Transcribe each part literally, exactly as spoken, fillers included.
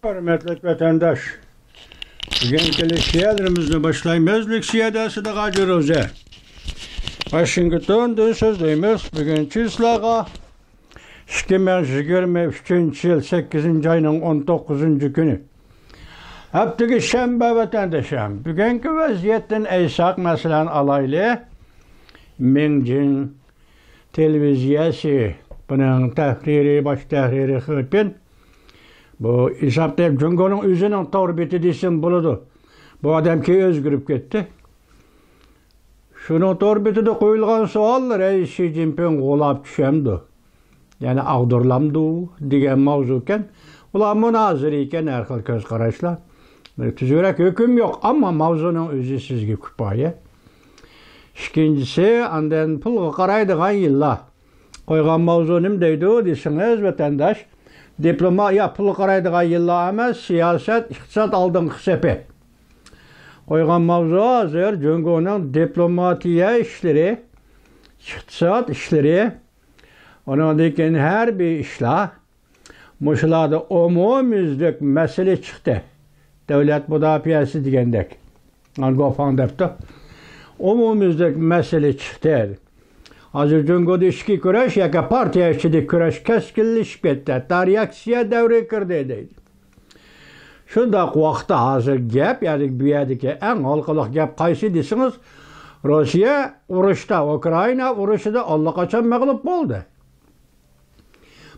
ھۆرمەتلىك ۋەتەنداش، بۈگۈنكى لېكسىيەلىرىمىزنى باشلايمىز. لېكسىيەدە سىدىق ھاجى روزى. ۋاشىنگتوندىن سۆزلەيمىز. بۈگۈن چىسلاغا ئىككى مىڭ يىگىرمە ئۈچىنچى يىل سەككىزىنچى ئاينىڭ ئون توققۇزىنچى كۈنى. ھەپتىگە شەنبە ۋەتەندىشىم. بۈگۈنكى ۋەزىيەتتىن ئەيساق مەسىلەن ئالايلى. مىڭجىڭ تېلېۋىزىيەسى، بۇنىڭ تەھرىرى، باش تەھرىرى خېپىن. بۇ ھېسابتا جۇڭگونىڭ ئۆزىنىڭ تور بېتى دېسەم بولىدۇ. بۇ ئادەم كېيىن ئۆزگىرىپ كەتتى. شۇنىڭ تور بېتىدە قويۇلغان سوئاللار، ئەي، شى جىنپىڭ غۇلاپ چۈشەمدۇ؟ يەنى ئاغدۇرۇلامدۇ؟ دېگەن ماۋزۇكەن. ئۇلار مۇنازىرە ئىكەن، ھەر خىل كۆز قاراشلار. بىر تۈزۈكرەك ھۆكۈم يوق، ئەمما ماۋزۇنىڭ ئۆزى سىزگە كۇپايە. ئىككىنچىسى، ئاندىن پۇلغا قارايدىغان يىللار. قويغان ماۋزۇ نېمە دەيدۇ دېسىڭىز، ۋەتەنداش، دىپلوما-، يا، پۇلغا قارايدىغان يىللار ئەمەس، سىياسەت، ئىقتىساد ئالدىنقى سېپى. قويغان ماۋزۇ ھازىر جۇڭگونىڭ دىپلوماتىيە ئىشلىرى، ئىقتىساد ئىشلىرى، ئۇنىڭدىن كېيىن ھەربىي ئىشلار، مۇشۇلاردا ئومۇميۈزلۈك مەسىلە چىقتى. دۆلەت مۇداپىئەسى دېگەندەك. گوفاڭ دەپتۇ. ئومۇميۈزلۈك مەسىلە چىقتى. ھازىر جۇڭگودا ئىچكى كۈرەش ياكى پارتىيە ئىچىدىكى كۈرەش كەسكىنلىشىپ كەتتى. ھەتتا رېئاكسىيە دەۋرىگە كىردى دەيدۇ. شۇنداق ۋاقىتتا ھازىر گەپ، يەنى بۇ يەردىكى ئەڭ ھالقىلىق گەپ قايسى دېسىڭىز، روسىيە ئۇرۇشتا، ئۇكرائىنا ئۇرۇشىدا ئاللىقاچان مەغلۇپ بولدى.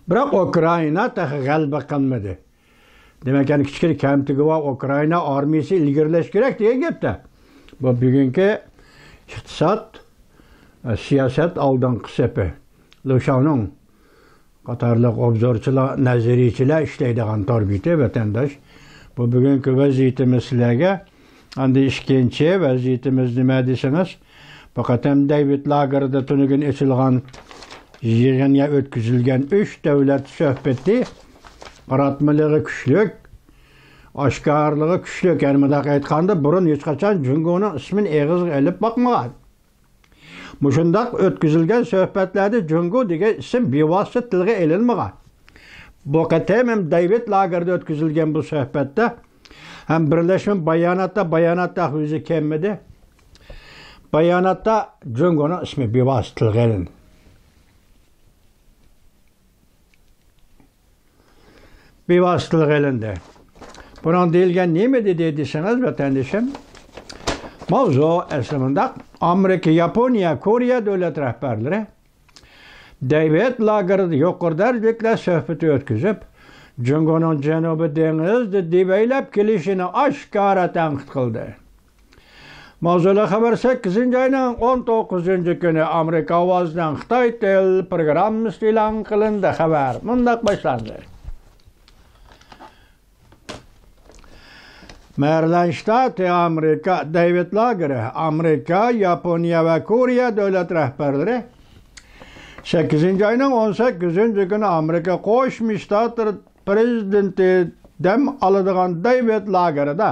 بىراق ئۇكرائىنا تېخى غەلىبە قىلمىدى. دېمەك، يەنە كىچىككىنە كەمتۈكى بار، ئۇكرائىنا ئارمىيىسى ئىلگىرىلەش كېرەك دېگەن گەپتە. بۇ بۈگۈنكى ئىقتىساد، سىياسەت ئالدىنقى سېپى. لۇشاۋنىڭ قاتارلىق ئوبزورچىلار، نەزەرىيچىلەر ئىشلەيدىغان تور بېتى، ۋەتەنداش. بۇ بۈگۈنكى ۋەزىيىتىمىز سىلەرگە. ئاندىن ئىككىنچى ۋەزىيىتىمىز نېمە دېسىڭىز، بۇ قېتىم دېۋىد لاگېردا تۈنۈگۈن ئېچىلغان يىغىنغا ئۆتكۈزۈلگەن ئۈچ دۆلەت سۆھبىتى قاراتمىلىقى كۈچلۈك، ئاشكارىلىقى كۈچلۈك. يەنى مۇنداق ئېيتقاندا، بۇرۇن ھېچقاچان جۇڭگونىڭ ئىسمىنى ئېغىزغا ئېلىپ باقمىغان. مۇشۇنداق ئۆتكۈزۈلگەن سۆھبەتلەردە جۇڭگو دېگەن ئىسىم بىۋاسىتە تىلغا ئېلىنمىغان. بۇ قېتىم ھەم دېۋىد لاگېردا ئۆتكۈزۈلگەن بۇ سۆھبەتتە ھەم بىرلەشمە باياناتتا، باياناتتا ئۆزى كەلمىدى. باياناتتا جۇڭگونىڭ ئىسمى بىۋاسىتە تىلغا ئېلىندى. بىۋاسىتىلىق ئېلىندى. بۇنىڭ دېيىلگەن نېمە دېدى دېسىڭىز، ۋەتەندىشىم، ماۋزۇ ئەسلى مۇنداق: ئامېرىكا، ياپونىيە، كورېيە دۆلەت رەھبەرلىرى دېۋىد لاگېردا يۇقىرى دەرىجىلىكلەر سۆھبىتى ئۆتكۈزۈپ، جۇڭگونىڭ جەنۇبىي دېڭىزدا دېۋەيلەپ كېلىشىنى ئاشكارا تەنقىد قىلدى. ماۋزۇلۇق خەۋەر سەككىزىنچى ئاينىڭ ئون توققۇزىنچى كۈنى ئامېرىكا ئاۋازىنىڭ خىتاي تىل پروگراممىسىدا ئېلان قىلىندى. خەۋەر مۇنداق باشلاندى. مەرىلەند شتاتى، ئامېرىكا، دېۋىد لاگېرى، ئامېرىكا، ياپونىيە ۋە كورېيە دۆلەت رەھبەرلىرى سەككىزىنچى ئاينىڭ ئون سەككىزىنچى كۈنى ئامېرىكا قوشما شتاتلىرى پرېزىدېنتى دەم ئالىدىغان دېۋىد لاگېرىدا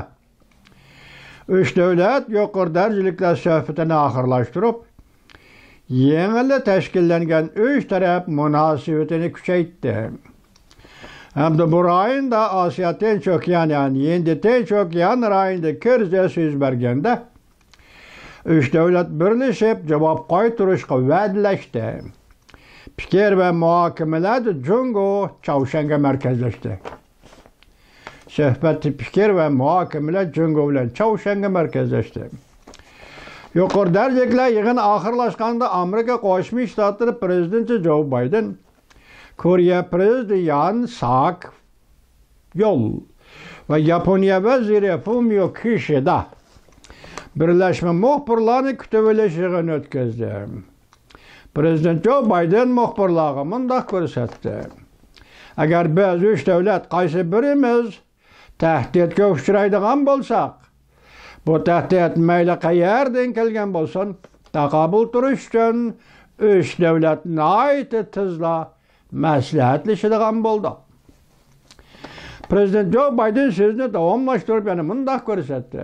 ئۈچ دۆلەت يۇقىرى دەرىجىلىكلەر سۆھبىتىنى ئاخىرلاشتۇرۇپ، يېڭىلا تەشكىللەنگەن ئۈچ تەرەپ مۇناسىۋىتىنى كۈچەيتتى. ھەمدە بۇ رايوندا ئاسىيا تىنچ ئوكيان، يەنى ھىندى تىنچ ئوكيان رايونىدا كىرىزىس يۈز بەرگەندە، ئۈچ دۆلەت بىرلىشىپ جاۋاب قايتۇرۇشقا ۋەدىلەشتى. پىكىر ۋە مۇھاكىمىلەردە جۇڭگو چاۋشيەنگە مەركەزلەشتى. سۆھبەت، پىكىر ۋە مۇھاكىمىلەر جۇڭگو بىلەن چاۋشيەنگە مەركەزلەشتى. يۇقىرى دەرىجىلىكلەر يىغىنى ئاخىرلاشقاندا، ئامېرىكا قوشما شتاتلىرى پرېزىدېنتى جو بايدېن، كورېيە پرېزىدېنتى يان ساك يول ۋە ياپونىيە ۋەزىرى فۇمىيو كىشىدا بىرلەشمە مۇخبىرلارنى كۈتۈۋېلىش يىغىنى ئۆتكۈزدى. پرېزىدېنت جو بايدېن مۇخبىرلارغا مۇنداق كۆرسەتتى: ئەگەر بىز ئۈچ دۆلەت قايسى بىرىمىز تەھدىتكە ئۇچرايدىغان بولساق، بۇ تەھدىت مەيلى قەيەردىن كەلگەن بولسۇن، تاقابىل تۇرۇش ئۈچۈن ئۈچ دۆلەت ناھايىتى تېزلا مەسلىھەتلىشىدىغان بولدۇق. پرېزىدېنت جو بايدېن سۆزىنى داۋاملاشتۇرۇپ يەنە مۇنداق كۆرسەتتى: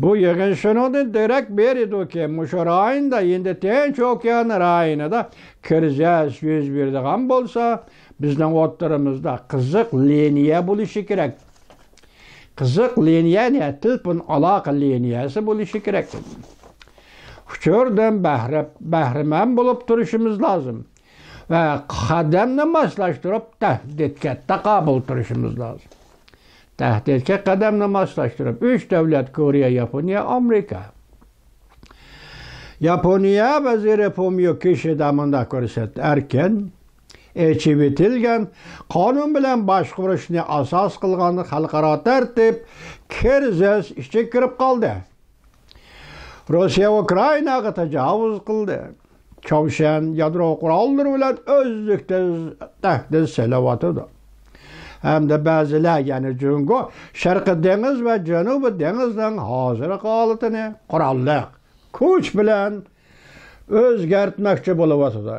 بۇ يىغىن شۇنىڭدىن دېرەك بېرىدۇكى، مۇشۇ رايوندا، ھىندى تىنچ ئوكيان رايونىدا كىرىزىس يۈز بېرىدىغان بولسا، بىزنىڭ ئوتتۇرىمىزدا قىزىق لىنىيە بولۇشى كېرەك. قىزىق لىنىيە نە؟ تېلېفون ئالاقە لىنىيەسى بولۇشى كېرەك. ئۇچۇردىن بەھرە-، بەھرىمەن بولۇپ تۇرۇشىمىز لازىم ۋە قەدەمنى ماسلاشتۇرۇپ، تەھدىتكە تاقابىل تۇرۇشىمىز لازىم. تەھدىتكە قەدەمنى ماسلاشتۇرۇپ، ئۈچ دۆلەت، كورېيە، ياپونىيە، ئامېرىكا. ياپونىيە ۋەزىرى فۇمىيو كىشىدا مۇنداق كۆرسەتتى: ئەركىن، ئېچىۋېتىلگەن، قانۇن بىلەن باشقۇرۇشنى ئاساس قىلغان خەلقئارا تەرتىپ كىرىزىس ئىچىگە كىرىپ قالدى. روسىيە ئۇكرائىناغا تاجاۋۇز قىلدى. چاۋشيەن يادرو قوراللىرى بىلەن ئۈزلۈكسىز تەھدىت سېلىۋاتىدۇ. ھەمدە بەزىلەر، يەنى جۇڭگو، شەرقىي دېڭىز ۋە جەنۇبىي دېڭىزنىڭ ھازىرقى ھالىتىنى قوراللىق كۈچ بىلەن ئۆزگەرتمەكچى بولۇۋاتىدۇ.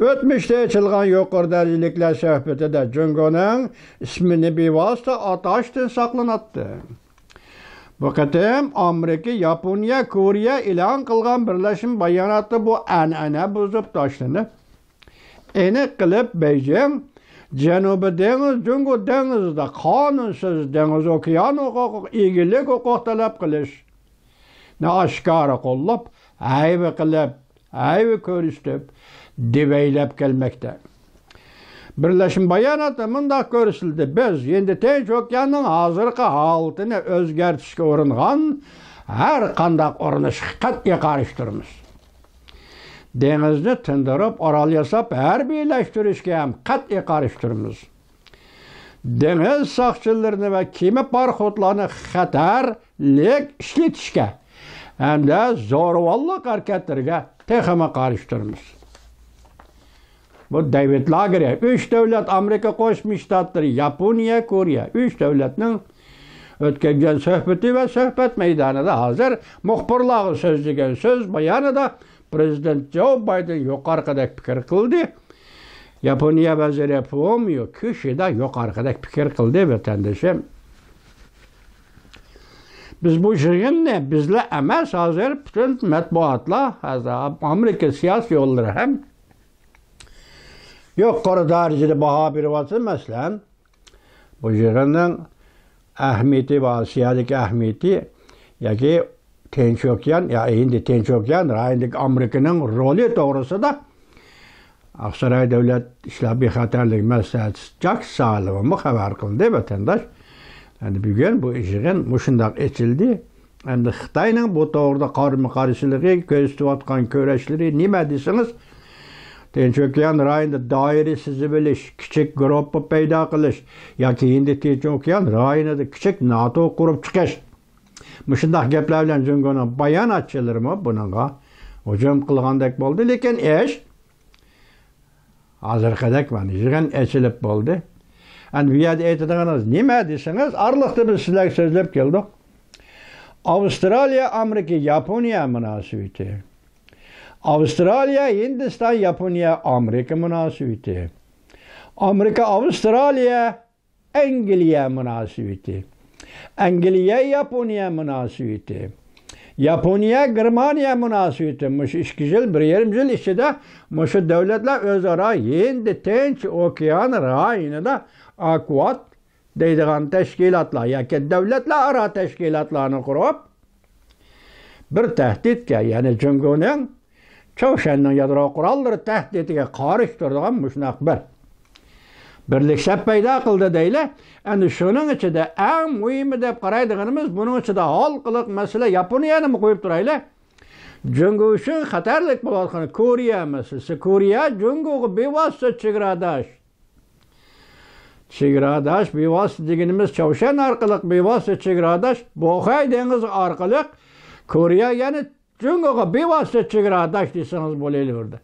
ئۆتمۈشتە ئېچىلغان يۇقىرى دەرىجىلىكلەر سۆھبىتىدە جۇڭگونىڭ ئىسمىنى بىۋاسىتە ئاتاشتىن ساقلىناتتى. بۇ قېتىم ئامېرىكا، ياپونىيە، كورېيە ئېلان قىلغان بىرلەشمە باياناتتا بۇ ئەنئەنە بۇزۇپ تاشلىنىپ، ئېنىق قىلىپ بېيجىڭ جەنۇبىي دېڭىز، جۇڭگو دېڭىزىدا قانۇنسىز دېڭىز ئوكيان ھوقۇقىغا ئىگىلىك ھوقۇق تەلەپ قىلىشنى ئاشكارا قوللاپ، ھەيۋە قىلىپ، ھەيۋە كۆرسىتىپ، دېۋەيلەپ كەلمەكتە. بىرلەشمە باياناتتا مۇنداق كۆرسىتىلدى: بىز ھىندى تىنچ ئوكياننىڭ ھازىرقى ھالىتىنى ئۆزگەرتىشكە ئۇرۇنغان ھەر قانداق ئۇرۇنۇشقا قەتئىي قارشى تۇرىمىز. دېڭىزنى تىندۇرۇپ، ئارال ياساپ ھەربىيلەشتۈرۈشكە ھەم قەتئىي قارشى تۇرىمىز. دېڭىز ساقچىلىرىنى ۋە كېمە پاراخوتلارنى خەتەرلىك ئىشلىتىشكە ھەمدە زورىۋاللىق ھەرىكەتلىرىگە تېخىمۇ قارشى تۇرىمىز. بۇ دېۋىد لاگېرى، ئۈچ دۆلەت، ئامېرىكا قوشما شتاتلىرى، ياپونىيە، كورېيە، ئۈچ دۆلەتنىڭ ئۆتكۈزگەن سۆھبىتى ۋە سۆھبەت مەيدانىدا ھازىر مۇخبىرلارغا سۆزلىگەن سۆز بايانىدا پرېزىدېنت جو بايدېن يۇقىرىقىدەك پىكىر قىلدى. ياپونىيە ۋەزىرى فۇمىيو كىشىدا يۇقىرىقىدەك پىكىر قىلدى، ۋەتەندىشىم. بىز بۇ يىغىننى بىزلا ئەمەس، ھازىر پۈتۈن مەتبۇئاتلار، ھازىر ئامېرىكا سىياسىي يوللىرى ھەم يۇقىرى دەرىجىدە باھا بېرىۋاتىدۇ. مەسىلەن، بۇ يىغىننىڭ ئەھمىيىتى ۋە ئاسىيادىكى ئەھمىيىتى ياكى تىنچ ئوكيان، يا ھىندى تىنچ ئوكيان رايونىدىكى ئامېرىكىنىڭ رولى توغرىسىدا ئاقساراي دۆلەت ئىشلار بىخەتەرلىك مەسلىھەتچىسى جاك سالىۋانمۇ خەۋەر قىلدى، ۋەتەنداش. ئەمدى بۈگۈن بۇ يىغىن مۇشۇنداق ئېچىلدى. ئەمدى خىتاينىڭ بۇ توغرىدا قارىمۇ قارشىلىقى، كۆرسىتىۋاتقان كۈرەشلىرى نېمە دېسىڭىز، تىنچ ئوكيان رايونىدا دائىرە سىزىۋېلىش، كىچىك گۇرۇپپا پەيدا قىلىش ياكى ھىندى تىنچ ئوكيان رايونىدا كىچىك ناتو قۇرۇپ چىقىش. مۇشۇنداق گەپلەر بىلەن جۇڭگونىڭ باياناتچىلىرىمۇ بۇنىڭغا ھۇجۇم قىلغاندەك بولدى. لېكىن ئىش ھازىرقىدەك مانا يىغىن ئېچىلىپ بولدى. ئەمدى بۇ يەردە ئېيتىدىغىنىڭىز نېمە دېسىڭىز، ئارىلىقتا بىز سىلەرگە سۆزلەپ كەلدۇق. ئاۋسترالىيە، ئامېرىكا، ياپونىيە مۇناسىۋىتى. ئاۋسترالىيە، ھىندىستان، ياپونىيە، ئامېرىكا مۇناسىۋىتى. ئامېرىكا، ئاۋسترالىيە، ئەنگلىيە مۇناسىۋىتى. ئەنگلىيە، ياپونىيە مۇناسىۋىتى. ياپونىيە، گېرمانىيە مۇناسىۋىتى. مۇشۇ ئىككى يىل، بىر يېرىم يىل ئىچىدە مۇشۇ دۆلەتلەر ئۆزئارا ھىندى تىنچ ئوكيان رايونىدا، ئاكۋاد دەيدىغان تەشكىلاتلار ياكى دۆلەتلەر ئارا تەشكىلاتلارنى قۇرۇپ، بىر تەھدىتكە، يەنى جۇڭگونىڭ چاۋشيەننىڭ يادرو قوراللىرى تەھدىتىگە قارشى تۇرىدىغان مۇشۇنداق بىر بىرلىك سەپ پەيدا قىلدى دەيلى. ئەمدى شۇنىڭ ئىچىدە ئەڭ مۇھىمى دەپ قارايدىغىنىمىز، بۇنىڭ ئىچىدە ھالقىلىق مەسىلە، ياپونىيەنىمۇ قويۇپ تۇرايلى. جۇڭگو ئۈچۈن خەتەرلىك بولۇۋاتقان كورېيە مەسىلىسى. كورېيە جۇڭگوغا بىۋاسىتە چېگراداش. چېگراداش، بىۋاسىتە دېگىنىمىز چاۋشيەن ئارقىلىق بىۋاسىتە چېگراداش، بوخەي دېڭىزى ئارقىلىق كورېيە، يەنى جۇڭگوغا بىۋاسىتە چېگراداش دېسىڭىز بولۇۋېرىدۇ.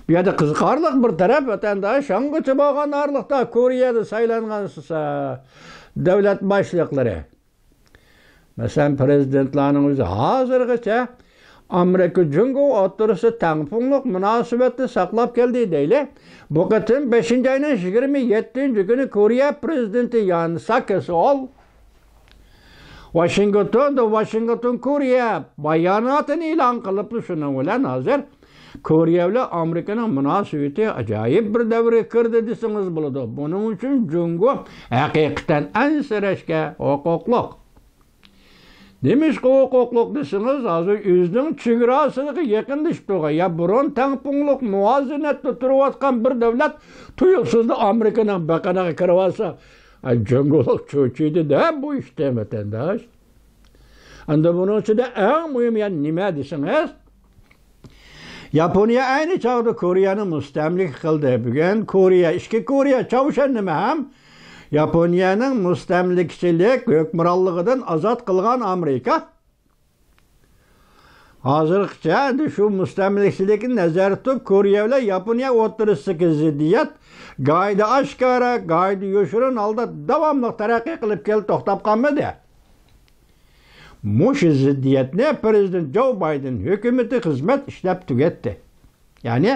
بۇ يەردە قىزىقارلىق بىر تەرەپ، ۋەتەنداش، شۇڭغىچە بولغان ئارىلىقتا كورېيەدە سايلانغان س-، دۆلەت باشلىقلىرى، مەسىلەن، پرېزىدېنتلارنىڭ ئۆزى ھازىرغىچە ئامېرىكا جۇڭگو ئوتتۇرىسىدا تەڭپۇڭلۇق مۇناسىۋەتنى ساقلاپ كەلدى دەيلى. بۇ قېتىم بەشىنچى ئاينىڭ يىگىرمە يەتتىنچى كۈنى كورېيە پرېزىدېنتى يان ساك يېسول ۋاشىنگتوندا ۋاشىنگتون كورېيە باياناتىنى ئېلان قىلىپلا، شۇنىڭ بىلەن ھازىر كورېيە بىلەن ئامېرىكىنىڭ مۇناسىۋىتى ئاجايىپ بىر دەۋرگە كىردى دېسىڭىز بولىدۇ. بۇنىڭ ئۈچۈن جۇڭگو ھەقىقەتەن ئەنسىرەشكە ھوقۇقلۇق. نېمىشقا ھوقۇقلۇق دېسىڭىز، ھازىر ئۆزىنىڭ چېگراسىغا يېقىنلىشىپ تۇرغان، يا بۇرۇن تەڭپۇڭلۇق مۇۋازىنەتتە تۇرۇۋاتقان بىر دۆلەت تۇيۇقسىزلا ئامېرىكىنىڭ بېقىنىغا كىرىۋالسا، ئاي، جۇڭگولۇق چۆچۈيدۇ-دە بۇ ئىشتىن، ۋەتەنداش. ئەمدى بۇنىڭ ئىچىدە ئەڭ مۇھىم يەنە نېمە دېسىڭىز، ياپونىيە ئەينى چاغدا كورېيەنى مۇستەملىكە قىلدى. بۈگۈن كورېيە، ئىككى كورېيە، چاۋشيەن نېمە ھەم ياپونىيەنىڭ مۇستەملىكىچىلىك ھۆكۈمرانلىقىدىن ئازاد قىلغان ئامېرىكا. ھازىرغىچە ئەمدى شۇ مۇستەملىكىچىلىكنى نەزەردە تۇتۇپ، كورېيە بىلەن ياپونىيە ئوتتۇرىسىدىكى زىددىيەت گاھىدا ئاشكارا، گاھىدا يوشۇرۇن ھالدا داۋاملىق تەرەققىي قىلىپ كېلىپ توختاپ قالمىدى. مۇشۇ زىددىيەتنى پىرېزىدېنت جو بايدېن ھۆكۈمىتى خىزمەت ئىشلەپ تۈگەتتى. يەنى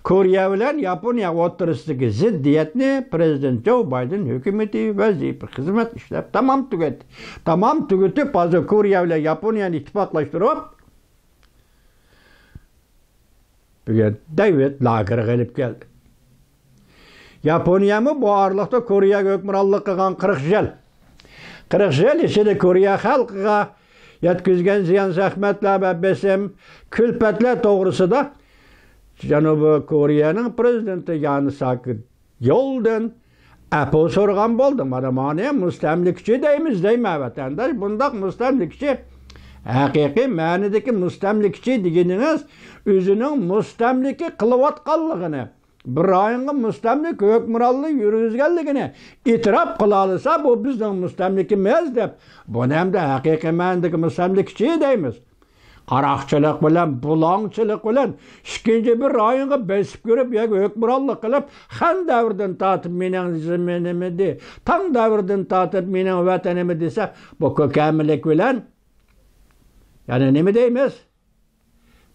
كورېيە بىلەن ياپونىيە ئوتتۇرىسىدىكى زىددىيەتنى پىرېزىدېنت جو بايدېن ھۆكۈمىتى ۋەزىپە خىزمەت ئىشلەپ تامام تۈگەتتى. تامام تۈگىتىپ، ھازىر كورېيە بىلەن ياپونىيەنى ئىتتىپاقلاشتۇرۇپ، بۈگۈن دېۋىد لاگېرغا ئېلىپ كەلدى. ياپونىيەمۇ بۇ ئارىلىقتا كورېيەگە ھۆكۈمرانلىق قىلغان قىرىق يىل، قىرىق يىل ئىچىدە كورېيە خەلقىگە يەتكۈزگەن زىيان-زەخمەتلەر ۋە بېسىم، كۈلپەتلەر توغرىسىدا جەنۇبىي كورېيەنىڭ پىرېزىدېنتى يان ساك يولدىن ئەپۇ سورىغان بولدى. مانا، مانى مۇستەملىكىچى دەيمىز دەيمەن، ۋەتەنداش. بۇنداق مۇستەملىكىچى، ھەقىقىي مەنىدىكى مۇستەملىكىچى دېگىنىڭىز ئۆزىنىڭ مۇستەملىكە قىلىۋاتقانلىقىنى، بىر رايونغا مۇستەملىكە ھۆكۈمرانلىق يۈرگۈزگەنلىكىنى ئېتىراپ قىلالىسا، بۇ بىزنىڭ مۇستەملىكىمىز دەپ، بۇنى ئەمدى ھەقىقىي مەنىدىكى مۇستەملىكىچى دەيمىز. قاراقچىلىق بىلەن، بۇلاڭچىلىق بىلەن، ئىككىنچى بىر رايونغا بېسىپ كىرىپ، ياكى ھۆكۈمرانلىق قىلىپ، خەن دەۋرىدىن تارتىپ مېنىڭ زېمىنىم ئىدى، تاڭ دەۋرىدىن تارتىپ مېنىڭ ۋەتىنىم ئىدى دېسە، بۇ كۆكەملىك بىلەن، يەنى نېمە دەيمىز؟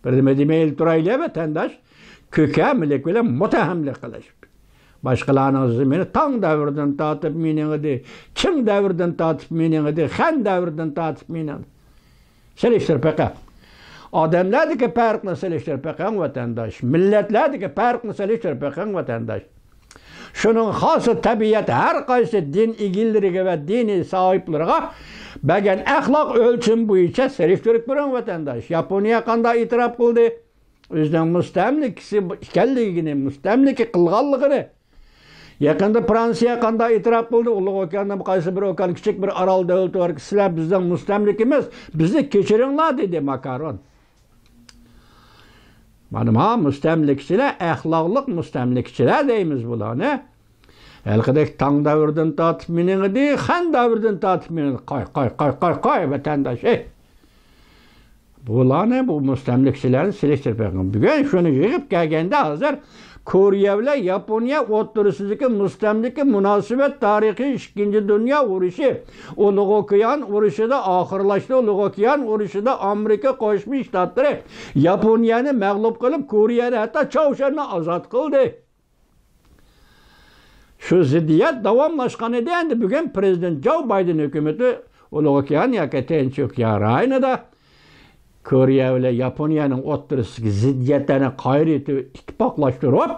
بىر نېمە دېمەيلى تۇرايلى، ۋەتەنداش. كۆكەملىك بىلەن مۇتتەھەملىك قىلىش. باشقىلارنىڭ زېمىنى تاڭ دەۋرىدىن تارتىپ مېنىڭ ئىدى، چىڭ دەۋرىدىن تارتىپ مېنىڭ ئىدى، خەن دەۋرىدىن تارتىپ مېنىڭ ئىدى. سېلىشتۇرۇپ بېقىڭ. ئادەملەردىكى پەرقنى سېلىشتۇرۇپ بېقىڭ، ۋەتەنداش. مىللەتلەردىكى پەرقنى سېلىشتۇرۇپ بېقىڭ، ۋەتەنداش. شۇنىڭ خاسى تەبىئەت ھەر قايسى دىن ئىگىلىرىگە ۋە دىنىي ساھىبلىرىغا بەرگەن ئەخلاق ئۆلچىمى بويىچە سېلىشتۇرۇپ كۆرۈڭ، ۋەتەنداش. ياپونىيە قانداق ئېتىراپ قىلدى؟ ئۆزىنىڭ مۇستەملىكىسى ئىكەنلىكىنى، مۇستەملىكە قىلغانلىقىنى. يېقىندا فرانسىيە قانداق ئېتىراپ قىلدى؟ ئۇلۇغ ئوكياندا قايسى بىر ئوكيان، كىچىك بىر ئارال دۆلىتى باركى، سىلەر بىزنىڭ مۇستەملىكىمىز، بىزنى كەچۈرۈڭلار، دېدى ماكرون. مانا، ما مۇستەملىكىچىلەر، ئەخلاقلىق مۇستەملىكىچىلەر دەيمىز بۇلارنى. ھېلىقىدەك تاڭ دەۋرىدىن تارتىپ مېنىڭ ئىدى، خەن دەۋرىدىن تارتىپ مېنىڭ ئىدى. قاي، قاي، قاي، قاي، قاي، ۋەتەنداش، ھەي! بۇلارنى، بۇ مۇستەملىكىچىلەرنى سېلىشتۇرۇپ بېقىڭ. بۈگۈن شۇنى يىغىپ كەلگەندە، ھازىر كورېيە بىلەن ياپونىيە ئوتتۇرىسىدىكى مۇستەملىكە مۇناسىۋەت تارىخى ئىككىنچى دۇنيا ئۇرۇشى، ئۇلۇغ ئوكيان ئۇرۇشىدا ئاخىرلاشتى. ئۇلۇغ ئوكيان ئۇرۇشىدا ئامېرىكا قوشما شتاتلىرى ياپونىيەنى مەغلۇپ قىلىپ، كورېيەنى، ھەتتا چاۋشيەننى ئازاد قىلدى. شۇ زىددىيەت داۋاملاشقان ئىدى. ئەمدى بۈگۈن پىرېزىدېنت جو بايدېن ھۆكۈمىتى ئۇلۇغ ئوكيان ياكى تىنچ ئوكيان رايونىدا كورېيە بىلەن ياپونىيەنىڭ ئوتتۇرىسىدىكى زىددىيەتلەرنى قايرا ئىتتىپاقلاشتۇرۇپ،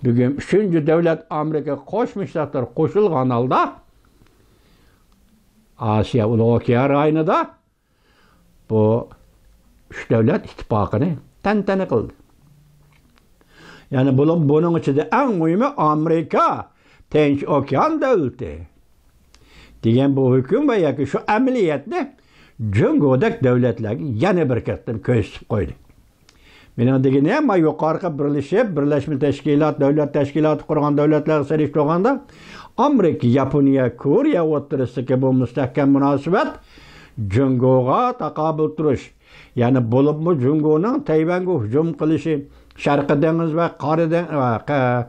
بۈگۈن ئۈچىنچى دۆلەت ئامېرىكا قوشما شتاتلىرى قوشۇلغان ھالدا ئاسىيا ئۇلۇغ ئوكيان رايونىدا بۇ ئۈچ دۆلەت ئىتتىپاقىنى تەنتەنە قىلدى. يەنى بۇلار، بۇنىڭ ئىچىدە ئەڭ مۇھىمى ئامېرىكا، تىنچ ئوكيان دۆلىتى دېگەن بۇ ھۆكۈم ۋە ياكى شۇ ئەمەلىيەتنى جۇڭگودەك دۆلەتلەرگە يەنە بىر قېتىم كۆرسىتىپ قويدى. مېنىڭ دېگىنىم، ما يۇقىرىقى بىرلىشىپ، بىرلەشمە تەشكىلات، دۆلەت تەشكىلاتى قۇرغان دۆلەتلەرگە سېلىشتۇرغاندا، ئامېرىكا، ياپونىيە، كورېيە ئوتتۇرىسىدىكى بۇ مۇستەھكەم مۇناسىۋەت جۇڭگوغا تاقابىل تۇرۇش، يەنى بولۇپمۇ جۇڭگونىڭ تەيۋەنگە ھۇجۇم قىلىشى، شەرقىي دېڭىز ۋە قارا دېڭ-، ۋە قە-،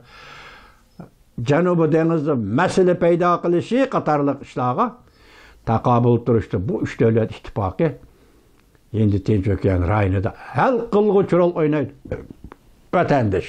جەنۇبىي دېڭىزدا مەسىلە پەيدا قىلىشى قاتارلىق ئىشلارغا تاقابىل تۇرۇشتا بۇ ئۈچ دۆلەت ئىتتىپاقى ھىندى تىنچ ئوكيان رايونىدا ھەل قىلغۇچ رول ئوينايدۇ. ۋەتەنداش،